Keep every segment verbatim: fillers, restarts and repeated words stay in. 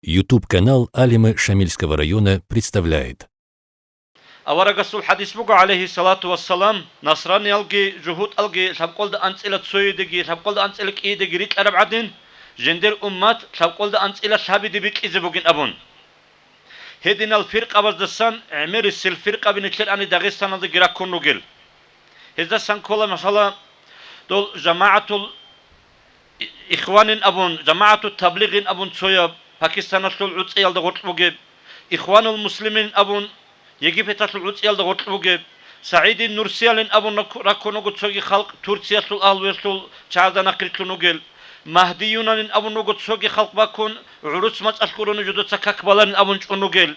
YouTube-канал Алимы Шамильского района представляет. Аварагасул хадис буго, гӀалайгьиссалату вассалам, насраниялги жугьутӀалги лъабкъолда анцӀила цоидеги лъабкъолда анцӀила кӀиидеги рикьараб гӀадин, жиндир уммат лъабкъолда анцӀила лъабиде бикьизе бугин абун. Гьединал фиркъабаздасан гӀемерисел фиркъаби нилъер ани Дагъистаналдаги раккун ругел. Гьездасан ккола, масала, дол жамагӀатул Ихванин абун, жамагӀату таблигъин абун цояб, Пакистаналъул гӀуцӀиялда гъоркь бугеб, Ихванул Муслимин абун, Египеталъул гӀуцӀиялда гъоркь бугеб, СагӀидин Нурсиялин абун рак-, раккун руго цоги халкъ Турциялъул агьлуялъул чагӀазда нахърилълъун ругел, Магьдиюнанин абун руго цоги халкъ баккун, гӀурус мацӀалъ гурони жодоца как баларин абун чӀун ругел.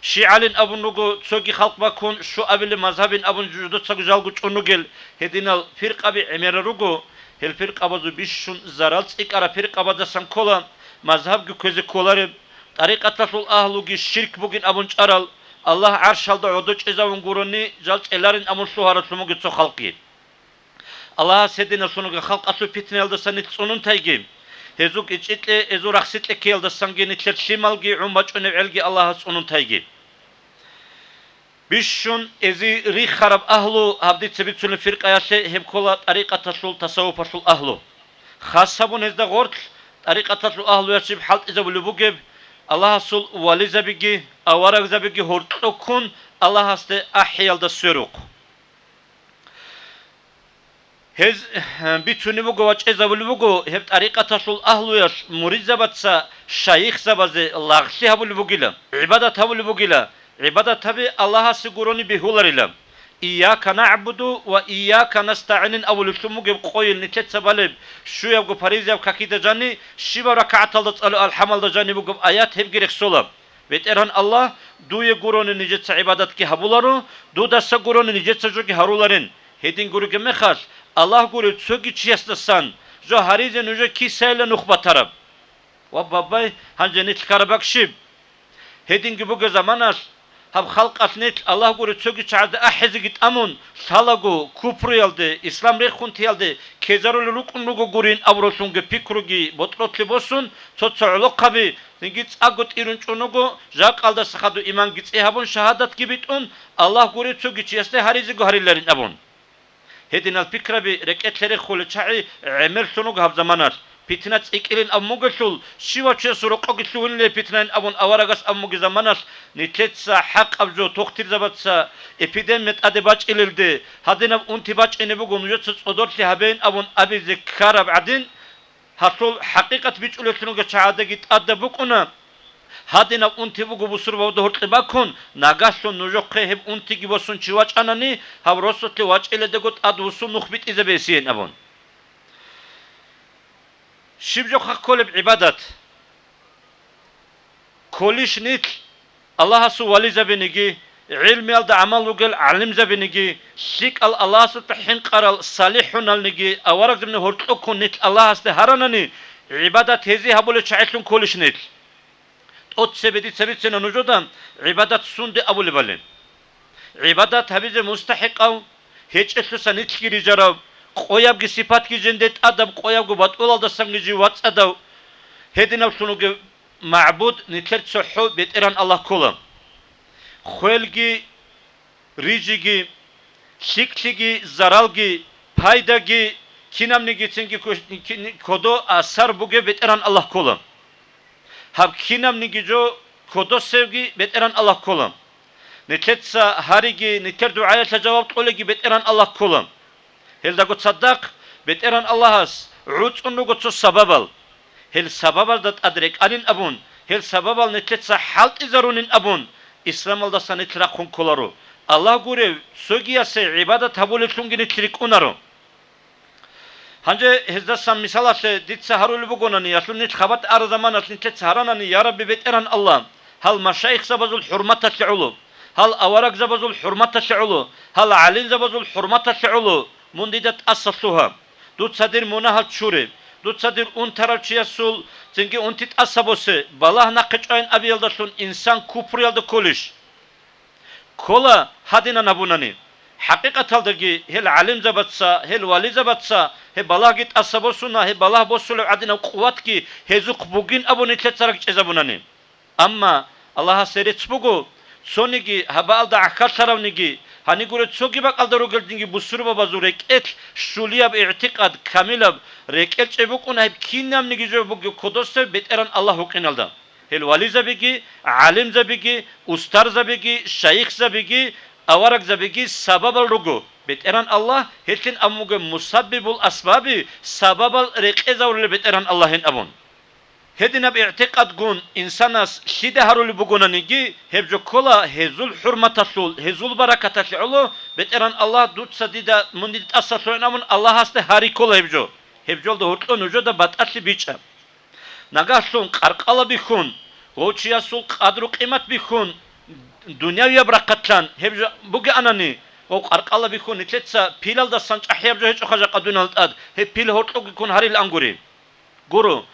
ШигӀалин абун руго цоги халкъ баккун, шуабилеб мазгьабин абун жудоцаго жалго чӀун ругел гьединал фиркъаби гӀемерал руго, гьел фиркъабазул бищун зарал цӀикӀкӀараб фиркъабаздасан ккола, мазгьабги кквезе кколареб, тӀарикъаталъул агьлуги ширк бугин абун чӀарал, Аллагь гӀаршалда гӀодов чӀезавун гурони жал чӀеларин абун лъугьаралъун буго цо халкъги. Аллагьас гьединалъунго халкъалъул питнаялдаса нилъ цӀунун тайги, гьезул кӀичӀикье, гьезул рахсикье ккеялдасанги нилъер лъималги гӀун бачӀунеб гӀелги Аллагьас цӀунун тайги. Бищун эзи рихараб агьлу гьаб дица бицунеб фиркъаялъе гьеб ккола тӀарикъаталъул, тасаввуфалъул агьлу. Хас гьабун гьезда гъорлъ тӀарикъаталъул агьлуялъ жиб хӀалтӀизабулеб бугеб, Аллагьасул вализабиги аварагзабиги гьоркьо ккун Аллагьасде ахӀиялда сверухъ. Гьез, э, бицунеб буго ва чӀезабулеб буго, гьеб тӀарикъаталъул агьлуялъ муридзабаца шайихзабазе лагълъи гьабулеб бугила, гӀибадат гьабулеб бугила, гӀибадат гьаби Аллагьасе гурони бегьуларила. «Ийяка нагӀбуду ва ийяка настагӀинин» абулеллъун бугеб къойил нилъеца балеб, щуябго паризаяб какида жани, щибаб ракагӀаталда цӀалу алхӀамалда жани бугеб аят гьебги рехсола. БетӀергьан Аллагь, дуе гурони нижеца гӀибадатги гьабуларо, дудаса гурони нижеца жоги гьаруларин. Гьедин гуреб мехалъ, Аллагь гурев цоги чиясдасан жо гьаризе нужер кисайилан нух батараб? Ва бабай, гьанже нилъ ккараб бакӀ щиб? Гьединги бугеб заманалъ, гьаб халкъалъ нилъ Аллагь гурев цоги чагӀазда ахӀизеги тӀамун, лъалаго, купруялде, ислам рехун теялде ккезарулел рукӀун руго гурин абуралъунги пикруги ботӀролъи босун, цо-цо гӀолохъаби, цинги цӀакъго тӀирун чӀун руго, жакъалдаса хадув иманги цӀи гьабун, шагьадатги битӀун, Аллагь гурев цоги чиясда гьаризего гьариларин абун. Гьединал пикраби рекӀелъе рехулел чагӀи гӀемерлъун руго гьаб заманалъ. Питна цӀикӀкӀилин абун бугелъул, щивав чиясул рокъоги лъугьунилей питнайин абун аварагас абун бугеб заманалъ, нилъеца хӀакъаб жо тохтирзабаца эпидемия тӀаде бачӀилелде, гьадинаб унти бачӀине буго нужеца цӀодорлъи гьабейин абун абизе ккараб гӀадин, гьалъул хӀакъикъат бичӀчӀулеллъунго чагӀаздаги тӀадаб букӀуна, гьадинаб унти буго бусурбабазда гьоркье баккун, нагагьлъун нужехъе гьеб унтиги босун чи вачӀанани, гьаб росулъе вачӀиладаго тӀад вуссун нух битӀизабейин абун. Щиб жохъа кколеб гӀибадат? Кколищ нилъ Аллагьасул вализабиниги, гӀилмиялда гӀамал ругел гӀалимзабиниги, лъикӀал Аллагьасда хӀинкъарал салихӀуналниги аварагзабни гьоркьо ккун нилъ Аллагьасде гьаранани, гӀибадат гьезие гьабулел чагӀилъун кколищ нилъ? ТӀоцебе дица бицина нужеда гӀибадат сунде абулебали. ГӀибадат гьабизе мустахӀикъав, гьечӀелъуса нилъги рижарав, къоябги сипатги жинде тӀадаб, къоябго батӀулалдасанги жив вацӀцӀадав, гьединавлъун вугев магӀбуд нилъер цохӀо БетӀергьан Аллагь ккола. Хвелги, рижиги, лъикӀлъиги, заралги, пайдаги, кинабниги цинги кодо асар бугев БетӀергьан Аллагь ккола. Гьаб кинабниги жо кодосевги БетӀергьан Аллагь ккола. Нилъеца гьариги, нилъер дугӀаялъа жаваб кьолеги БетӀергьан Аллагь ккола. Гьелдаго цадахъ БетӀергьан Аллагьас гӀуцӀун руго цо сабабал. Гьел сабабазда тӀад рекӀанин абун, гьел сабабал нилъеца хӀалтӀизарунин абун, исламалдаса нилъ рахъун кколаро. Аллагь гурев цогиясе гӀибадат гьабулеблъунги нилъ рикӀкӀунаро. Гьанже гьездасан мисалалъе дица гьарулеб бугонани, ялъун нилъ хабат ара заманалъ нилъеца гьаранани: «Я Рабби БетӀергьан Аллагь, гьал машайихзабазул хӀурматалъе гӀоло, гьал аварагзабазул хӀурматалъе гӀоло, гьал гӀалимзабазул хӀурматалъе гӀоло мун дида тӀаса лъугьа. Дуца дир мунагьал чуре, дуца дир унтарав чиясул цинги унти тӀаса босе, балагь нахъе чӀвайин» абиялдалъун инсан купруялда кколищ? Ккола гьадинан гьабунани. ХӀакъикъаталдаги гьел гӀалимзабаца, гьел вализабаца гьеб балагьги тӀаса босуна, гьеб балагь босулеб гӀадинаб къуватги гьезухъ бугин абун нилъеца ракӀчӀезабунани. Амма Аллагьасе рецц буго, цониги гьабаалда гӀахьаллъаравниги, гьанигуре цоги бакӀалда ругелдинги бусурбабазул рекӀелъ щулияб игӀтикъад, камилаб рекӀелчӀеб букӀун гьеб кинабниги жо бугеб кодосеб БетӀеран Аллагь вукӀиналда. Гьел вализабиги, гӀалимзабиги, устарзабиги, шайихзабиги, аварагзабиги сабабал руго. БетӀеран Аллагь гьелъин абун буго, мусаббибул асбаби, сабабал рекъезавулел БетӀеран Аллагьин абун. Гьединаб игӀтикъадгун инсанас лъида гьарулеб бугонаниги, гьеб жо ккола гьезул хӀурматалъул, гьезул баракаталъе гӀоло, БетӀеран Аллагь, дуца дида, мун дида тӀаса лъугӀин абун, Аллагьасде гьари ккола гьеб жо. Гьеб жолда гьоркьо нужеда батӀалъи бичӀчӀа. Нагагьлъун къаркъала бихьун, гъов чиясул къадру-къимат бихьун, дунявияб рахъалъан гьеб жо бугеанани, гъов къаркъала бихьун, нилъеца пилалдасан чӀахӀияб жо гьечӀоха жакъа дуниял тӀад, гьеб пил гьоркьоги ккун гьарил ангури. Гуро,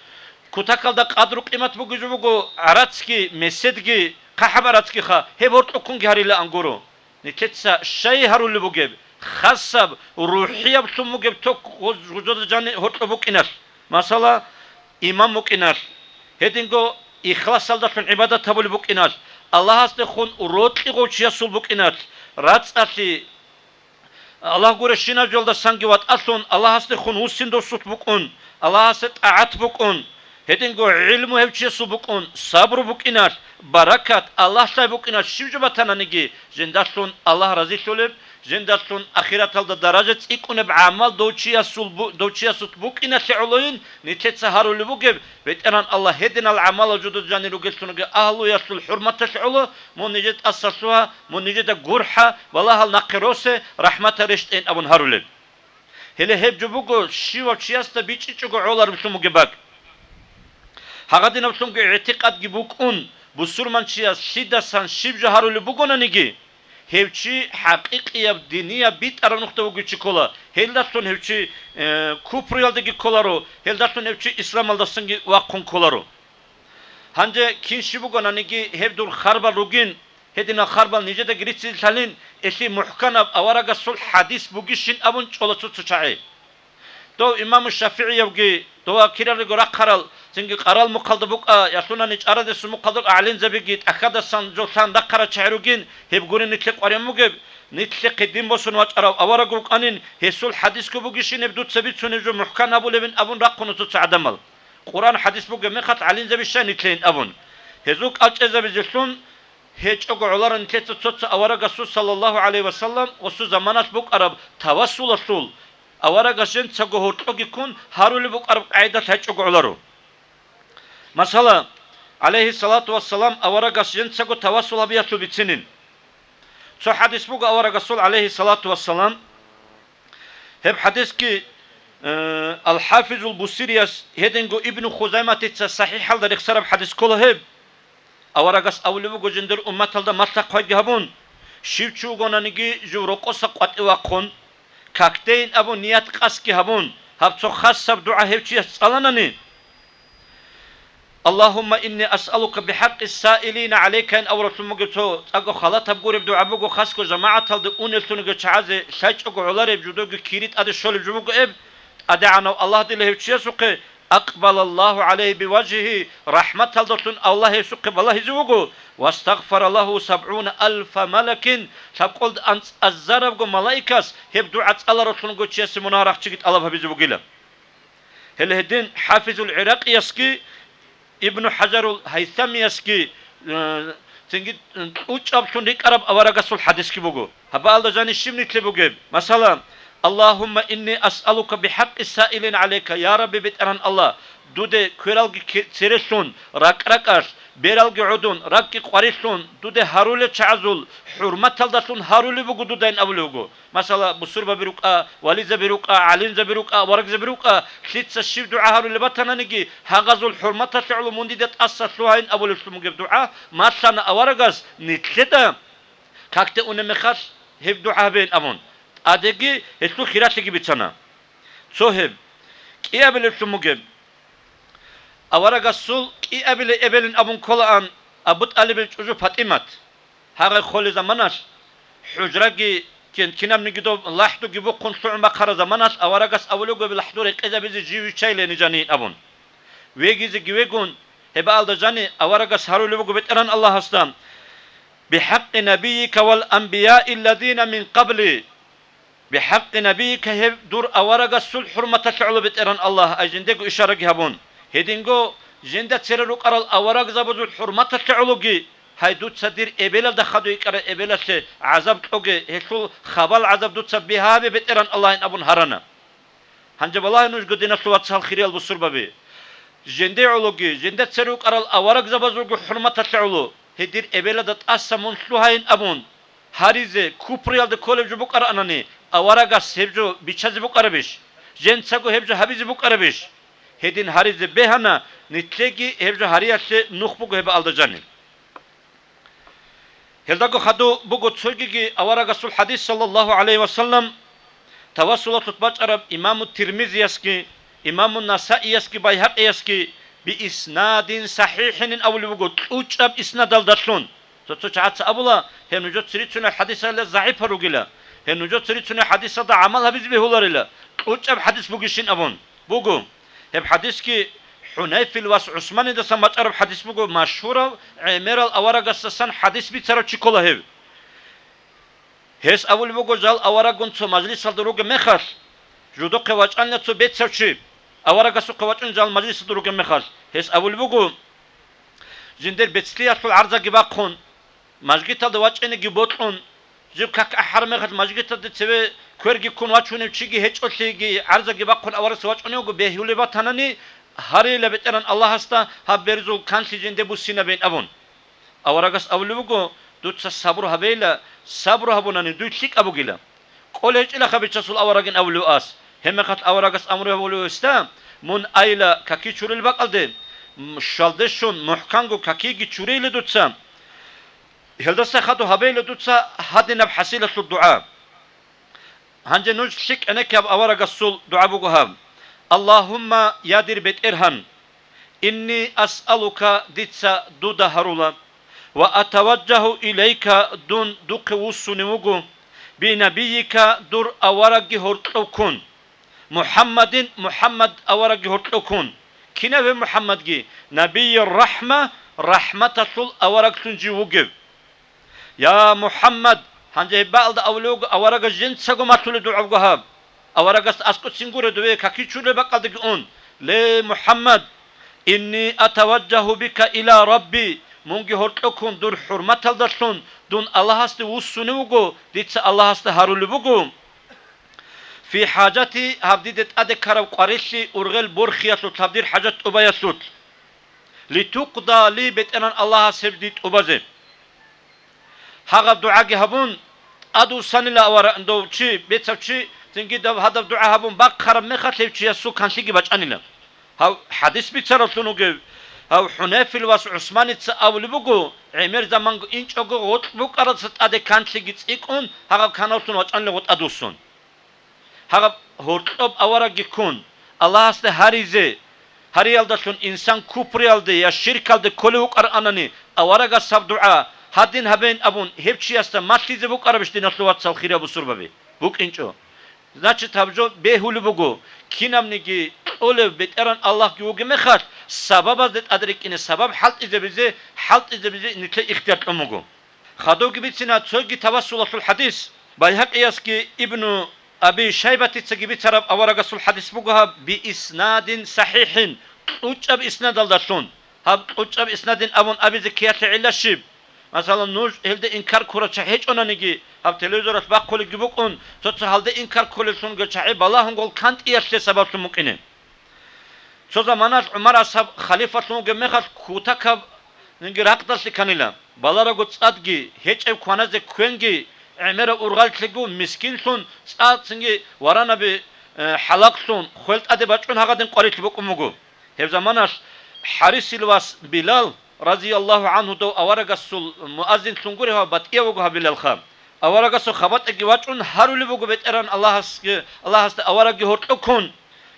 кутакалда къадру-къимат бугеб жо буго гӀарацги, меседги, хъахӀаб гӀарацгиха, гьеб гьоркьо ккунги гьарилаан гуро. Нилъеца щай гьарулеб бугеб, хасаб, рухӀияб лъун бугеб ток гъоз-, гъозода жани гьоркьоб букӀиналъ, масала, иман букӀиналъ, гьединго ихласалдалъун гӀибадат гьабулеб букӀиналъ, Аллагьасдехун рокьи гъов чиясул букӀиналъ, рацӀцӀалъи, Аллагь гурещинаб жолдасанги ватӀалъун, Аллагьасдехун вуссин досулъ букӀун, Аллагьасе тӀагӀат букӀун, гьединго гӀилму гьев чиясул букӀун, сабру букӀиналъ, баракат, Аллагь лъай букӀиналъ щиб жо батананиги, жиндалъун Аллагь разилъулеб, жиндалъун ахираталда даража цӀикӀкӀунеб гӀамал дов чиясул бу-, дов чиясулъ букӀиналъе гӀолойин нилъеца гьарулеб бугеб, БетӀеран Аллагь, гьединал гӀамалал жодор жанир ругеллъунги агьлуялъул хӀурматалъе гӀоло, мун нижер тӀаса лъугьа, мун нижеда гурхӀа, балагьал нахъе росе, рахӀматал рещтӀейин абун гьарулеб. Гьеле гьеб жо буго щивав чиясда бичӀчӀичӀого гӀоларулъун бугеб бакӀ. Гьагадинаблъунги игӀтикъадги букӀун, бусурманчияс лъидасан щиб жо гьарулеб бугонаниги, гьев чи хӀакъикъияб динияб битӀараб нухда вугев чи ккола, гьелдалъун гьев чи, э, купруялдаги кколаро, гьелдалъун гьев чи исламалдасанги вахъун кколаро. Гьанже кин щиб бугонаниги гьеб дур харбал ругин, гьединал харбал нижедаги риццизе лъалин, элъи мухӀканаб аварагасул хӀадис бугищин абун чӀола цо-цо чагӀи. Дов имаму ШафигӀиявги, дова киралго рахъарал, цинги къарал мухъалда букӀа, ялъунани чӀарадесул мухъалда букӀа гӀалимзабиги тӀахьадасан жо лъан рахъарал чагӀи ругин, гьеб гурин нилъе къваригӀун бугеб, нилъехъе дин босун вачӀарав авараг вукӀанин, гьесул хӀадисго бугищин гьеб дуца бицунеб жо мухӀкан гьабулебин абун рахъуна цо-цо гӀадамал. Къуръан хӀадис бугеб мехалъ гӀалимзаби щай нилъейин абун. Гьезул кӀалчӀезабизелъун гьечӀого гӀоларо нилъеца цо-цо аварагасул, саллаллагьу гӀалайгьи вассалам, гъосул заманалъ букӀараб тавассулалъул, аварагас жинцаго гьоркьоги ккун гьарулеб букӀараб къагӀидалъ гьечӀого гӀоларо. Масала, гӀалайгьиссалату вассалам аварагас жинцаго тавассул гьабиялъул бицинин. Цо хӀадис буго аварагасул, гӀалайгьиссалату вассалам, гьеб хӀадисги, э, Ал-ХӀафизул Бусирияс, гьединго Ибну Хузайматица СахӀихӀалда рехсараб хӀадис ккола гьеб. Аварагас абулеб буго жиндир умматалда малъа-хъвайги гьабун, щив чи вугонаниги жив рокъоса къватӀив вахъун, какдейин абун ният-къасдги гьабун, гьаб цо хасаб дугӀа гьев чияс цӀаланани, «Аллагьумма инни асъалука бихӀакъи саилина гӀалайкайин» авуралъун бугеб цо цӀакъго халатаб гуреб дугӀа буго, хасго жамагӀаталде унеллъунги чагӀазе лъайчӀого гӀолареб, жудоги кири тӀаде щолеб жо буго эб, ТӀадегӀанав Аллагь дила гьев чиясухъе, акъбалаллагьу гӀалайгьи биважгьигьи, рахӀматалдалъун Аллагь гьесухъе балагьизе вуго, вастагъфара лагьу сабгӀуна алфа малакин, лъабкъолда анцӀазарабго малаикас гьеб дугӀа цӀаларалъун гьев чиясе мунагьал рахчиги тӀалаб гьабизе бугила. Гьеле гьедин ХӀафизул ГӀиракъиясги, Ибну ХӀажарул Гьайсамиясги, э, цинги кьучӀаблъун рикӀкӀараб аварагасул хӀадисги буго. Гьабаалда жаниб щиб нилъе бугеб? Масала, «Аллагьумма инни асъалука бихӀакъи саилин гӀалайка», я Рабби БетӀеран Аллагь, дуде квералги ке-, церелъун, ракӀ-ракӀалъ, бералги гӀодун, ракӀги къварилъун, дуде гьарулел чагӀазул хӀурматалдалъун гьарулеб буго дудайин абулеб буго. Масала, бусурбаби рукӀа, вализаби рукӀа, гӀалимзаби рукӀа, аварагзаби рукӀа, лъица щиб дугӀа гьарулеб батананиги, гьагъазул хӀурматалъе гӀоло мун дида тӀаса лъугьайин абулеблъун бугеб дугӀа малъана аварагас нилъеда, какде унеб мехалъ гьеб дугӀа гьабейин абун, тӀадеги гьелъул хиралъиги бицана. Цо гьеб. КӀиабилеблъун бугеб. Аварагасул кӀиабилей эбелин абун кколаан Абу ТӀалибил чӀужу ПатӀимат. Гьагъай холел заманалъ, хӀужраги кин-, кинабниги доб лахӀдуги бухъун лъугӀун бахъараб заманалъ, аварагас абулеб буго лахӀду рекъезабизе жив виччайилани жанин абун. Вегизеги вегун, Гьеб бакӀалда жани аварагас гьарулеб буго БетӀеран Аллагьасда: «БихӀакъи набийика вал анбияи ллазина мин къабли». БихӀакъи набийика, гьеб дур аварагасул хӀурматалъе гӀоло, БетӀеран Аллагь, ай жиндего ишараги гьабун. Гьединго жинда цере рукӀарал аварагзабазул хӀурматалъе гӀологи, гьай, дуца дир эбелалда хадуй икӀарай эбелалъе гӀазаб кьоге, гьелъул хабал гӀазаб дуца бигьа гьабе, БетӀеран Аллагьин, абун гьарана. Гьанже балагье нужго, диналъул вацал, хириял бусурбаби. Жинде гӀологи, жинда цере рукӀарал аварагзабазулго хӀурматалъе гӀоло, гьедир эбелалда тӀаса мун лъугьайин абун гьаризе, купруялда кколеб жо букӀараанани, аварагас гьеб жо биччазе букӀарабищ? Жинцаго гьеб жо гьабизе букӀарабищ? Гьедин гьаризе бегьана, нилъеги гьеб жо гьариялъе нух буго гьеб бакӀалда жани. Гьелдаго хадуб буго цогиги аварагасул хадис, саллаллагьу гӀалайгьи ва саллам, тавассулалъулъ бачӀараб имаму Тирмизиясги, имаму Насаиясги, Байгьакъиясги, «бииснадин сахӀихӀин» абулеб буго, кьучӀаб иснадалдалъун. Цо-цо чагӀаца абула, гьеб нужеца рицунеб хадисалда загӀипал ругила, гьеб нужеца рицунеб хадисалда гӀамал гьабизе бегьуларила, кьучӀаб хадис бугищин абун. Буго. Гьеб хадисги ХӀунайфил вас ГӀусманидасан бачӀараб хадис буго, машгьурав гӀемерал аварагасдасан хадис бицарав чи ккола гьев. Гьес абулеб буго, жал авараггун цо мажлисалда ругеб мехалъ, жудухъе вачӀанила цо бецав чи, аварагасухъе вачӀун жал мажлисалда ругеб мехалъ, гьес абулеб буго, жиндир бецлъиялъул гӀарзаги бахъун, мажгиталда вачӀинеги бокьун, жиб как ахӀараб мехалъ мажгиталде цеве кверги ккун вачунев чиги гьечӀолъиги гӀарзаги бахъун аварагасде вачӀунев вуго, бегьулеб батанани, гьарейила БетӀеран Аллагьасда гьаб берзул канлъи жинде буссинабейин абун. Аварагас абулеб буго, дуца сабру гьабейила, сабру гьабунани дуй лъикӀаб бугила. КӀолей гьечӀилаха Бичасул аварагин абулев ас. Гьебмехалъ аварагас амру гьабулев гьесда, мун айила каки чурил бакӀалде, м, щвалде щун мухӀканго какиги чурейила дуца. Гьелдаса хадуб гьабейила дуца гьадинаб хӀасилалъул дугӀа. Гьанже нуж лъикӀ гӀенеккияб аварагасул дугӀа буго гьаб: «Аллагьумма, я дир БетӀергьан, инни асъалука, дица дуда гьарула, ва атаваджагьу илайка, дун духъе вуссунев вуго, бинабийика, дур аварагги гьоркьов ккун, МухӀаммадин, МухӀаммад аварагги гьоркьов ккун». Кинав гьев МухӀаммадги? Набийи рахӀма, рахӀматалъул авараглъун жив вугев. Я МухӀаммад, гьанже гьеб бакӀалда абулев вуго аварагас жинцаго малъулеб дугӀа буго гьаб. Аварагасда аскӀоцин гуро дове каки чурулеб бакӀалдаги ун: «Ле, МухӀаммад, инни атаваджагьу бика ила Рабби, мунги гьоркьов ккун дур хӀурматалдалъун дун Аллагьасде вуссунев вуго, дица Аллагьасда гьарулеб буго, фи хӀажати, гьаб дида тӀаде ккараб къварилъи ургъел борхиялъулъ, гьаб дир хӀажат тӀубаялъулъ, литукъда ли, БетӀеран Аллагьас гьеб дие тӀубазе». Гьагъаб дугӀаги гьабун, тӀадвуссанила аварагас, дов чи, бецав чи, цинги дав гьадаб дугӀа гьабун бахъараб мехалъ гьев чиясул канлъиги бачӀанила. Гьав хӀадис бицараллъун вугев, гьав ХӀунайфил вас ГӀусманица абулеб буго, гӀемер заманго инчӀого гъоркь букӀаралдаса тӀаде канлъиги цӀикӀкӀун, гьагъаб каналлъун вачӀанила гъо тӀадвуссун. Гьаб гьоркьоб аварагги ккун, Аллагьасде гьаризе, гьариялдалъун инсан купруялде я ширкалде кколев вукӀараанани, аварагас гьаб дугӀа гьадин гьабейин абун, гьев чиясда малъизе букӀарабищ, диналъул вацал, хириял бусурбаби? БукӀинчӀо. Значит, гьаб жо бегьулеб буго, кинабниги кьолев БетӀеран Аллагьги вугеб мехалъ, сабабазде тӀад рекӀине сабаб хӀалтӀизабизе, хӀалтӀизабизе нилъее ихтияр кьун буго. Хадубги бицина цоги тавассулалъул хӀадис. Байгьакъиясги Ибну Аби Шайбатицаги бицараб аварагасул хӀадис буго гьаб, бииснадин сахӀихӀин, кьучӀаб иснадалдалъун. Гьаб кьучӀаб иснадин абун абизе ккеялъе гӀилла щиб? Масалан, нуж гьелде инкар ккурал чагӀи гьечӀонаниги, гьаб телевизоралъ бахъулебги букӀун, цо-цо гьалде инкар кколеллъунги чагӀи балагьун гол кантӀиялъе сабаблъун букӀине. Цо заманалъ ГӀумар асхӀаб халифалъун вугеб мехалъ, кутакаб нинги ракъдалъи кканила. Балараго цӀадги, гьечӀеб кваназе квенги, гӀемераб ургъалилъего мискинлъун, цӀа цинги варанаби, э, хӀалакълъун, хвел тӀаде бачӀун гьагъадин къварилъи букӀун буго. Гьеб заманалъ ХӀарисил вас Билал, разияллагьу гӀангьу, дов аварагасул муаззинлъун гурев гьав батӀияв вуго гьаб Билалха. Аварагасул хабатӀаги вачӀун гьарулеб буго БетӀеран Аллагьасги, Аллагьасда аварагги гьоркьов ккун,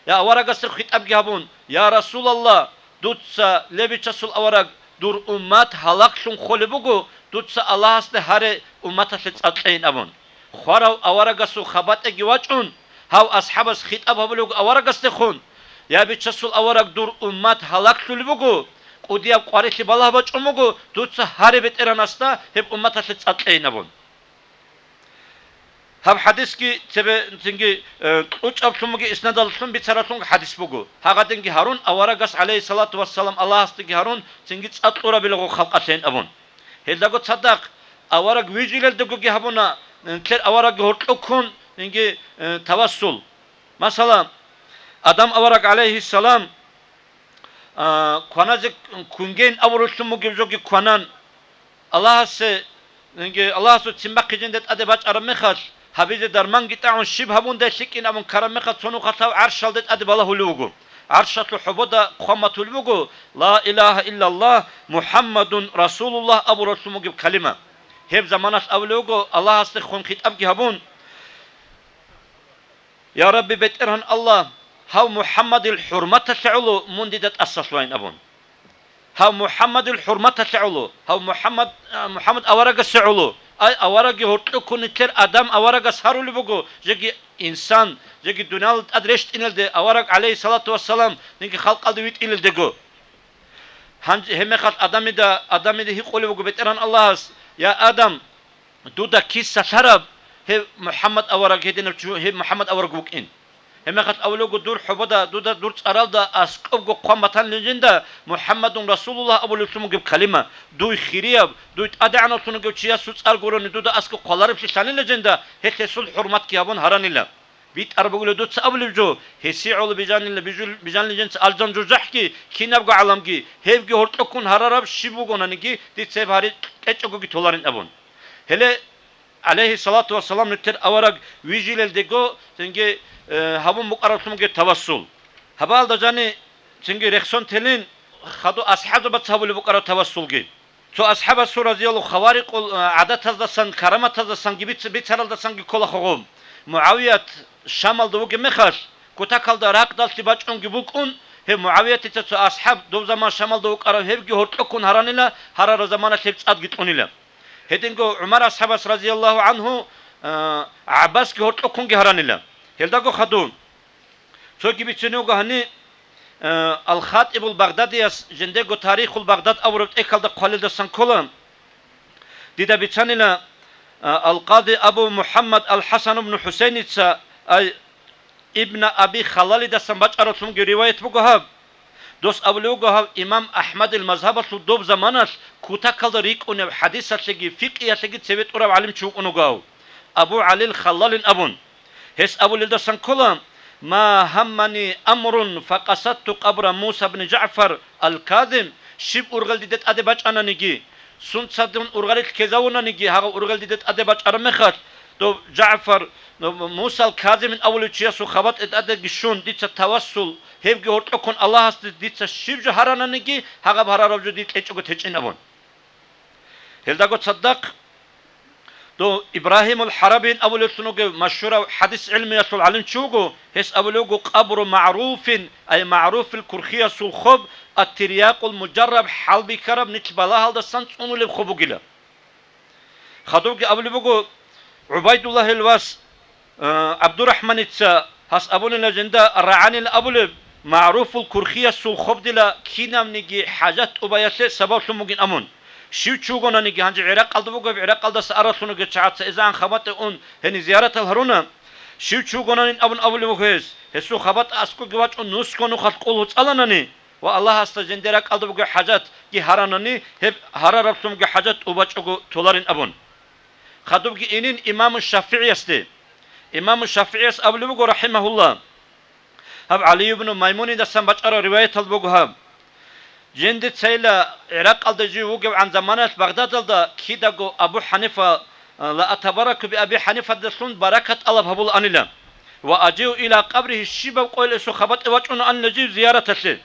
я аварагасда хитӀабги гьабун: «Я Расулаллагь, дуца, ле Бичасул авараг, дур уммат гьалаклъун холеб буго, дуца Аллагьасда гьаре умматалъе цӀар кьейин», – абун. Хварав аварагасул хабатӀаги вачӀун, гьав асхӀабас хитӀаб гьабулеб буго аварагасдехун: «Я Бичасул авараг, дур уммат гьалаклъулеб буго, кӀудияб къварилъи балагь бачӀун буго, дуца гьаре БетӀергьанасда гьеб умматалъе цӀакъ кьейин абун. Гьаб хӀадисги цебе цинги, э, кьучӀаблъун буго, иснадаллъун бицараблъун хӀадис буго. Гьагъадинги гьарун, аварагас, гӀалейхиссалату вассалам, Аллагьасдаги гьарун, цинги цӀакъ кьурабилаго халкъалъейин абун. Гьелдаго цадахъ авараг вижулелдагоги гьабуна, э, нилъер аварагги гьоркьо ккун, цинги, э, тавассул. Масала, Адам авараг, гӀалейхиссалам, а, кваназе кунгейин абурулъун бугеб жоги кванан, Аллагьасе, Аллагьасул ццин бахъи жинда тӀаде бачӀараб мехалъ, гьабизе дарманги тӀагӀун, щиб гьабундай лъикӀин абун ккараб мехалъ, цо нухалъ гьав гӀаршалде тӀаде балагьулев вуго. ГӀаршалъул хӀобода хъван батулеб буго: «Ла илагьа иллаллагь, МухӀаммадун расулуллагь» абураллъун бугеб калима. Гьеб заманалъ абулеб буго, Аллагьасдехун хитӀабги гьабун: «Я Рабби БетӀергьан Аллагь, гьав МухӀаммадил хӀурматалъе гӀоло мун дида тӀасалъугьайин», – абун. Гьав МухӀаммадил хӀурматалъе гӀоло, гьав МухӀаммад, а, МухӀаммад аварагасе гӀоло. Ай, аварагги гьоркьо ккун нилъер Адам аварагас гьарулеб буго, жеги инсан, жеги дуниялалда тӀад рещтӀиналде авараг, гӀалейхиссалату вассалам, цинги халкъалде витӀилелдего. Гьанже гьеб мехалъ Адамида, Адамида гьикъулеб буго БетӀергьан Аллагьас: «Я Адам, дуда киса лъараб гьев МухӀаммад авараг гьединав чи, гьев МухӀаммад авараг вукӀин?» Гьеб мехалъ абулеб буго: «Дур хӀобода, дуда, дур цӀаралда аскӀобго хъван батанила жинда, МухӀаммадун расулуллагь абулеблъун бугеб калима, дуй хирияб, дуй тӀадегӀанавлъун вугев чиясул цӀар гурони дуда аскӀоб хъвалареблъи лъанила жинда, гьелъ гьесул хӀурматги гьабун гьаранила». БитӀараб бугила дуца абулеб жо, гьесие гӀоло бижанила, бижул-, бижанила жинца алжан жужахӀги, кинабго гӀаламги, гьевги гьоркьо ккун гьарараб щиб бугонаниги, дица гьеб гьари кьечӀогоги толарин абун. Гьеле, гӀалейхиссалату вассалам, нилъер авараг вижилелдего цинги, э, гьабун букӀараблъунги тавассул. Гьабаалда жани цинги рехсон телин, хадув асхӀабзабаца гьабулеб букӀараб тавассулги. Цо асхӀабасул разияллаху хаварикъул, э, гӀадатаздасан, караматаздасанги биц-, бицаралдасанги ккола хъугъу. МугӀавият Шамалда вугеб мехалъ, кутакалда ракъдалъи бачӀунги букӀун, гьев МугӀавиятица цо асхӀаб дов заман Шамалда вукӀарав гьевги гьоркьо ккун гьаранила, гьарараб заманалъ гьеб цӀадги кьунила. Гьединго ГӀумар асхӀабас, разияллаху гӀанху, а, ГӀаббасги гьоркьо ккунги гьаранила. Гьелдаго хадув цоги бицунев вуго гьани, а, Ал-Хатибул Багъдадияс жиндирго Тарихул Багъдад абураб тӀехьалда хъвалелдасан ккола. Дида бицанила, а, Ал-Къади Абу МухӀаммад Ал-ХӀасан ибн ХӀусейница, ай, Ибн Аби Халалидасан бачӀараблъунги риваят буго гьаб. Дос абулев вуго гьав имам АхӀмадил мазгьабалъул доб заманалъ кутакалда рикӀкӀунев, хӀадисалъеги фикъгьиялъеги цеве тӀурав гӀалимчи вукӀун вуго гьав, Абу ГӀалил Халалин абун. Гьес абулелдасан ккола: «Ма гьаммани амрун факъасадту къабра Муса бни ЖагӀфар ал-Казим», щиб ургъел дида тӀаде бачӀананиги, сунцадун ургъалилъ ккезавунаниги, гьагъав ургъел дида тӀаде бачӀараб мехалъ, дов ЖагӀфар, дов Мусал Казимин абулев чиясул хабатӀе тӀадеги щун, дица тавассул, гьевги гьоркьо ккун Аллагьасде дица щиб жо гьарананиги, гьагъаб гьарараб жо дие кьечӀого течӀин абун. Гьелдаго цадахъ дов Ибрагьимул ХӀарабиин абулевлъун вугев машгьурав хӀадис гӀилмуялъул гӀалимчи вуго, гьес абулев вуго: «Къабру МагӀруфин, ай МагӀруфил Курхиясул хоб, ат-Тирякъул Мужарраб хӀалбихьараб нилъ балагьалдасан цӀунулеб хоб бугила». Хадубги абулеб буго, ГӀубайдуллагьил вас, э, ГӀабдурахӀманица гьас абунила жинда рагӀанил абулеб, МагӀруфул Курхиясул хоб дила кинабниги хӀажат тӀубаялъе сабаблъун бугин абун. Щив чи вугонаниги, гьанже ГӀиракъалда вугев, ГӀиракъалдаса аралъун вугев чагӀаца изегӀан хабатӀе ун гьениб зияратал гьаруна. Щив чи вугонанин абун абулеб буго гьес, гьесул хабатӀ аскӀоги вачӀун нусго нухалъ къул гьуцӀаланани, ва Аллагьасда жинда ракӀалда бугеб хӀажатги гьаранани, гьеб гьарараблъунги хӀажат тӀубачӀого толарин абун. Хадубги инин имаму ШафигӀиясде. Имаму ШафигӀияс абулеб буго, рахӀимагьуллагь, гьаб ГӀали ибну Маймунидасан бачӀараб риваятал буго гьаб: «Жиндицайила ГӀиракъалда жив вугевгӀан заманалъ Багъдадалда кидаго Абу ХӀанифа, ла атабараку би Аби ХӀанифадалъун баракат тӀалаб гьабулаанила. Ва ажиу ила къабрихи, щибаб къойил эсул хабатӀе вачӀунаанила жив зияраталъе.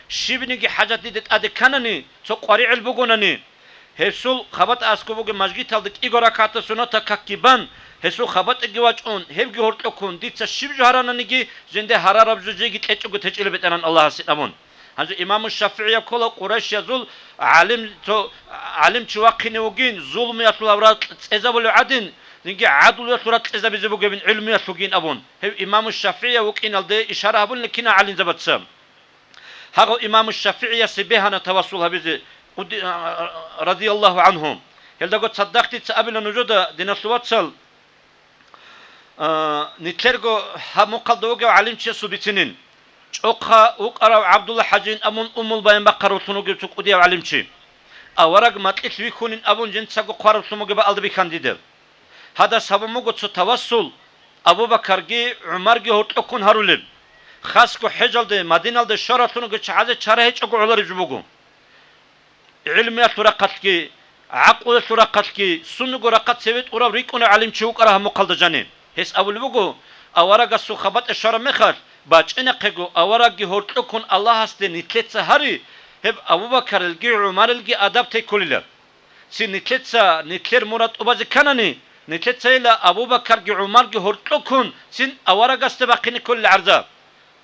Щибниги хӀажат дида тӀаде кканани, цо къваригӀел бугонани, гьесул хабатӀ аскӀоб бугеб мажгиталда кӀиго ракагӀатаб суннатаб какги бан, гьесул хабатӀеги вачӀун, гьебги гьоркьо ккун, дица щиб жо гьарананиги, жинда гьарараб жо жеги кьечӀого течӀила БетӀергьан Аллагьасин», – абун. Гьанже имаму ШафигӀияб ккола Къурайшиязул гӀалим, цо гӀалимчи вахъине вугин, зулмуялъул гьав ракь цӀезабулев гӀадин, жинги гӀадлуялъул ракь цӀезабизе бугебин гӀилмуялъугин абун. Гьев имаму ШафигӀияв вукӀиналде ишара гьабулина кинал гӀалимзабаца. Гьагъав имаму ШафигӀиясе бегьана тавассул гьабизе, уди-, а, а, а, радияллагьу гӀангьу. Гьелдаго цадахъ дица абила нужеда, диналъул вацал, а, нилъерго гьаб мухъалда вугев гӀалимчиясул бицинин. ЧӀохъа вукӀарав ГӀабдулла ХӀажийин абун Уммул Баян бахъаруллъун вугев цо кӀудияв гӀалимчи. Авараг макьилъ вихьунин абун жинцаго хъваруллъун вугеб бакӀалда бихьан дида. Гьадас гьабун буго цо тавассул, Абу-Бакарги ГӀумарги гьоркьохъун гьарулеб. Хасго хӀежалде, Мадиналде щваралъунго чагӀазе чара гьечӀого гӀолареб жо буго. ГӀилмуялъул рахъалъги, гӀакълуялъул рахъалъги, сунего рахъа цеве тӀурав рикӀкӀунев гӀалимчи вукӀара гьаб мухъалда жаниб. Гьес абулеб буго, аварагасул хабатӀе щвараб мехалъ, бачӀинахъего, аварагги гьоркьохъун Аллагьасде нилъеца гьари, гьеб Абу-Бакарилги ГӀумарилги адаб теккулила. Цин нилъеца нилъер мурад тӀубазе кканани, нилъецайила Абу-Бакарги ГӀумарги гьоркьохъун цин аварагасде бахъине кколел гӀарза.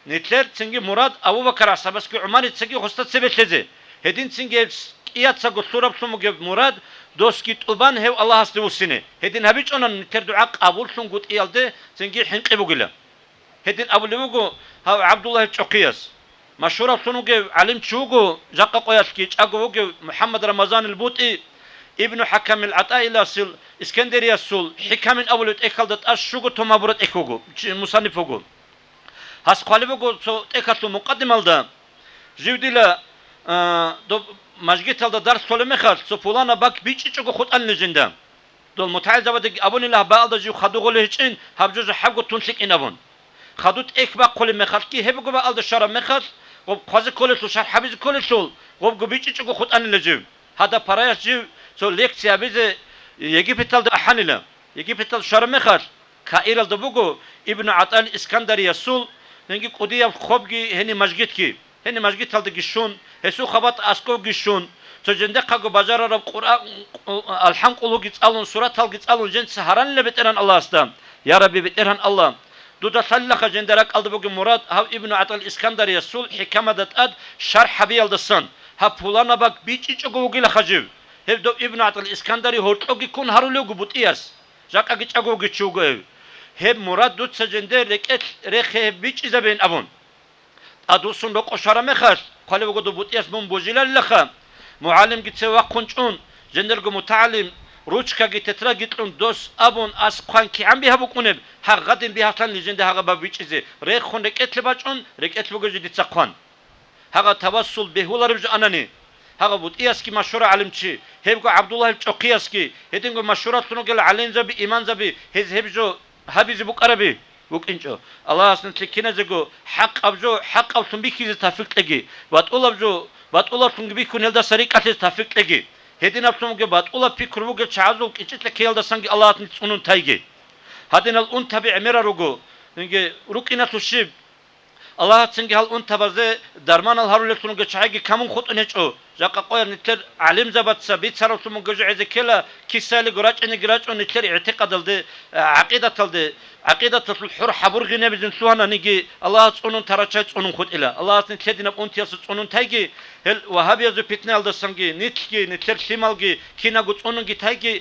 Нилъер цинги мурад Абу-Бакар асхӀабасги ГӀумарицаги гъосда цебе лъезе. Гьедин цинги гьеб кӀияцаго лъураблъун бугеб мурад досги тӀубан гьев Аллагьасде вуссине. Гьедин гьабичӀонан нилъер дугӀа къабуллъунгутӀиялде цинги хӀинкъи бугила. Гьедин абулеб буго гьав ГӀабдуллагьил чӀохъияс. Машгьуравлъун вугев гӀалимчи вуго, жакъа къоялъги чӀаго вугев МухӀаммад Рамазанил БутӀи, Ибну ХӀакамил ГӀатӀаиласул Искендериясул ХӀикамин абулеб тӀехьалда тӀад щуго том гьабураб тӀехь вуго, чи-, мусанниф вуго. Гьас хъвалеб буго цо тӀехьалъул мукъадималда, жив дила, а, доб мажгиталда дарс лъолеб мехалъ, цо пуланаб бакӀ бичӀчӀичӀого хутӀанила жинда. Дол мутагӀилзабаздаги абунила, гьаб бакӀалда жив хадув гъолей гьечӀин, гьаб жо жо хӀабго тун лъикӀин абун. Хадув тӀехь бахъулеб мехалъги, гьебго бакӀалда щвараб мехалъ, гъоб хъвазе кколелъул, шархӀ гьабизе кколелъул, гъобго бичӀчӀичӀого хутӀанила жив. Гьадаб параялъ жив цо лекция гьабизе Египеталда ахӀанила. Египеталда щвараб мехалъ, Каиралда буго Ибну ГӀатӀаил Искандариясул, гьенги кӀудияб хобги гьениб мажгитги. Гьениб мажгиталдаги щун, гьесул хабатӀ аскӀовги щун, цо жиндехъаго бажарараб Къуръан, АлхӀам къулгьуги цӀалун, сураталги цӀалун, жинца гьаранила БетӀергьан Аллагьасда: «Я Рабби, БетӀергьан Аллагь, дуда лъалилаха жинда ракӀалда бугеб мурад гьав Ибну ГӀатӀаил Искандариясул хӀикамада тӀад шархӀ гьабиялдасан, гьаб пуланаб бакӀ бичӀчӀичӀого вугилаха жив». Гьеб доб Ибну ГӀатӀаил Искандари гьоркьоги ккун гьарулев вуго бутӀияс, жакъаги чӀаго вугев чи вуго гьев. Гьеб мурад дуца жинде рекӀелъ рехе гьеб бичӀчӀизабейин абун. ТӀадвуссун рокъов щвараб мехалъ, хъвалев вуго доб бутӀияс мун божилалилаха, мугӀалимги цеве вахъун чӀун, жиндирго мутагӀалим, ручкаги тетрагги кьун дос абун, ас хъван кигӀан бигьа букӀунеб, гьагъадин бигьалъан лижинде гьагъаб бичӀчӀизе, рехун рекӀелъе бачӀун, рекӀелъ бугев жо дица хъван. Гьагъа тавассул бегьулареб жо анани, гьагъа бутӀиясги машгьура гӀалимчи, гьебго ГӀабдуллагьил чӀохъиясги, гьединго машгьураблъун ругел гӀалимзаби, имамзаби, гьез гьеб жо гьабизе букӀараби букӀинчӀо. Аллагьас нилъ киназего хӀакъаб жо хӀакъаблъун бихьизе тавфикъ кьеги, батӀулаб жо батӀулаблъунги бихьун гьелдаса рикӀкӀалъизе тавфикъ кьеги. Гьединаблъунги батӀулаб пикру бугел чагӀазул кӀичӀи-кьекиялдасанги Аллагьас нилъ цӀунун тайги. Гьадинал унтаби гӀемерал руго, инги рукӀиналъул щиб? Аллагьасцинги гьал унтабазе дарманал гьарулеллъунги чагӀиги камун хутӀун гьечӀо. Жакъа къоялъ нилъер гӀалимзабаца бицаравлъун бугеб жо гӀезеккела, кисалиго рачӀинеги рачӀун нилъер игӀтикъадалде, а, гӀакъидаталде, гӀакъидаталъул хӀур хӀабургъинабизин лъугьананиги, Аллагьас цӀунун тарачай цӀунун хутӀила. Аллагьас нилъ гьединаб унтиялъа цӀунун тайги, гьел вагьабиязул питнаялдасанги, нилъги, нилъер лъималги, кинаго цӀунунги тайги,